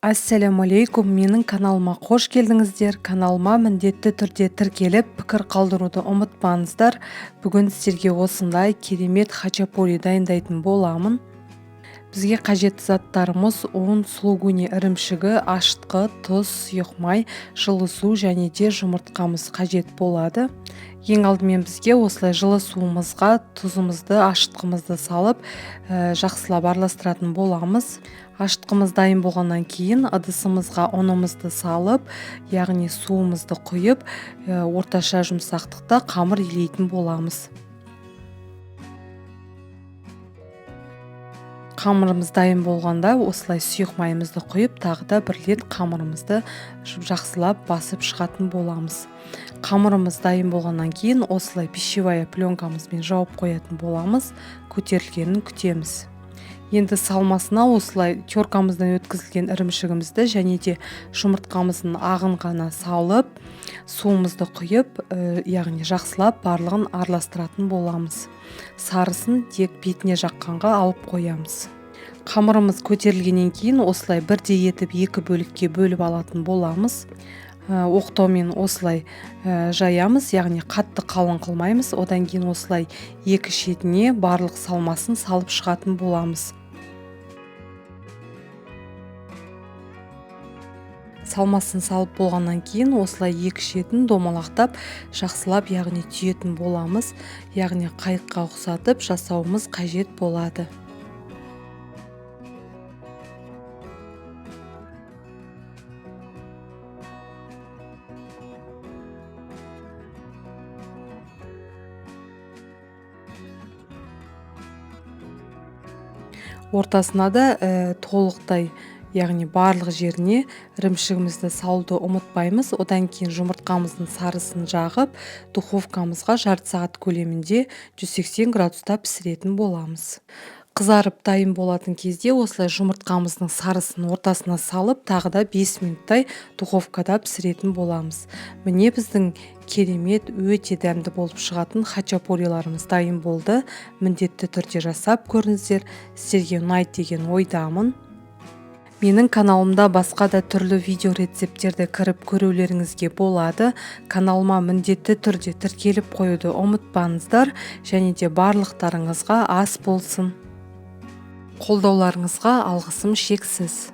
Ассаляму алейкум, менің каналыма қош келдіңіздер. Каналыма міндетті түрде тіркеліп, пікір қалдыруды ұмытпаңыздар. Бүгін сіздерге осындай керемет хачапури дайындайтын боламын. Бізге қажетті заттарымыз: ұн, сулугуни ірімшігі, ашытқы, тұз, сұйық май, жылы су және де жұмыртқамыз қажет болады. Ең алдымен бізге осылай жылы суымызға тұзымызды, ашытқымызды салып, жақсылап араластыратын боламыз. Ашытқымыз дайын болғаннан кейін ыдысымызға ұнымызды салып, яғни суымызды құйып, орташа жұмсақтықта қамыр илейтін боламыз. Қамырымыз дайын болғанда осылай сұйық майымызды құйып, тағы да бір рет қамырымызды жақсылап басып шығатын боламыз. Қамырымыз дайын болғаннан кейін осылай пищевая пленкамызбен жауып қоятын боламыз, көтерілгенін күтеміз. Енді салмасына осылай теркамыздан өткізілген ірімшігімізді және де жұмыртқамыздың ағын ғана салып, суымызды құйып, яғни жақсылап барлығын араластыратын боламыз. Сарысын тек бетіне жаққанға алып қоямыз. Қамырымыз көтерілгеннен кейін осылай бірдей етіп екі бөлікке бөліп алатын боламыз. Оқтаумен осылай жаямыз, яғни қатты қалың қылмаймыз. Одан кейін осылай екі шетіне барлық салмасын салып шығатын боламыз. Салмасын салып болғаннан кейін осылай екі шетін домалақтап, жақсылап, яғни түйетін боламыз, яғни қайыққа ұқсатып жасауымыз қажет болады. Ортасына да толықтай, яғни барлық жеріне ірімшігімізді салуды ұмытпаймыз. Одан кейін жұмыртқамыздың сарысын жағып, духовкамызға жарты сағат көлемінде 180 градуста пісіретін боламыз. Қызарып дайын болатын кезде осылай жұмыртқамыздың сарысын ортасына салып, тағы да 5 минуттай духовкада пісіретін боламыз. Міне, біздің керемет, өте дәмді болып шығатын хачапуриларымыз дайын болды. Міндетті түрде жасап көріңіздер, сіздерге ұнайды деген ойдамын. Менің каналымда басқа да түрлі видео рецепттерді кіріп көрулеріңізге болады. Каналыма міндетті түрде тіркеліп қоюды ұмытпаңыздар және де барлықтарыңызға ас болсын. Қолдауларыңызға алғысым шексіз.